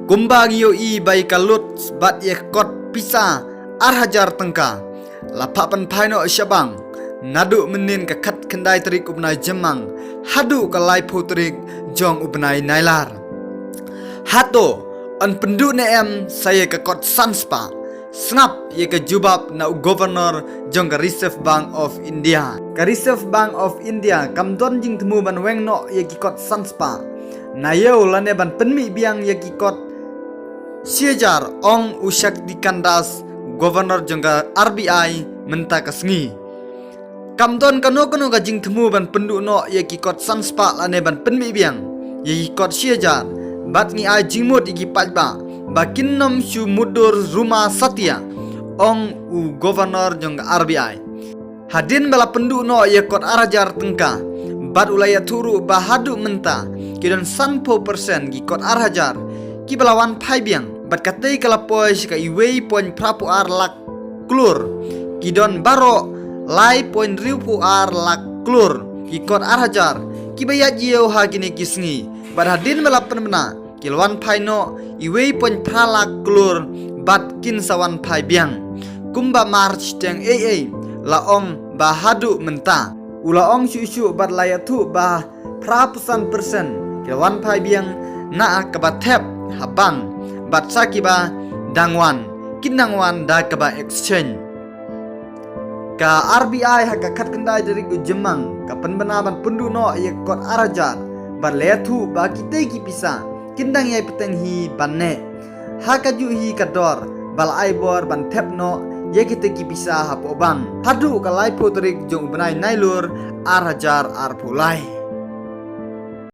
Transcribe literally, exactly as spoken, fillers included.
Kumba ngi ïohi ba ïa ka lut bad ïa ka kot pisa ar hajar tyngka la phah pynphai noh sha bank naduh mynnin ka khatkhyndai tarik u bnai Jymmang haduh ka laiphew tarik jong u bnai Nailar. Hato yn pynduh ne em sa ïa ka kot san spah? Sngap ïa ka jubab na u Governor jong ka Reserve Bank of India. Ka Reserve Bank of India kam don jingthmu ban weng noh ïa ki kot san spah na ïew lane ban pynmih biang ïa ki kot shi hajar, ong u Shaktikant Das, Governor jong ka R B I mynta ka sngi. Kam don kano kano ka jingthmu ban pynduh noh ïa ki kot san spah lane ban pynmih biang ïa ki kot shi hajar, bad ngi ai jingmut ïa ki paidbah ba kin nym shu mutdur ruma satia, ong u Governor jong ka R B I. Hadien ba la pynduh noh ïa kot ar hajar tyngka bad u la ïathuh ruh ba haduh mynta ki don sanphew percent ki kot ar hajar kiba la wan phai biang, bad katei ka la poi sha ka iwei point phra phew ar lak klur. Ki don baroh lai point hynriewphew ar lak klur ki kot ar hajar kiba ïaid ïew ha kine ki sngi, bad hadien ba la pynbna ki la wan phai noh iwei point phra lak klur bad kin sa wan phai biang kumba mar shiteng ei ei, la ong ba haduh mynta. U la ong shuh shuh bad la ïathuh ba phra phew san percent ki la wan phai biang na kaba thep ha bank, bad sa kiba dang wan kin dang wan da kaba exchange. Ka R B I ha ka khatkhyndai tarik u Jymmang ka pynbna ban pynduh noh ïa ka kot ar hajar, bad la ïathuh ba kitei ki pisa kin dang ïai bteng hi ban neh ha kajuh hi ka dor ba la ai bor ban thep noh ïa kitei ki pisa hapoh bank haduh ka laiphew tarik jong u bnai Nailur ar hajar arphew lai.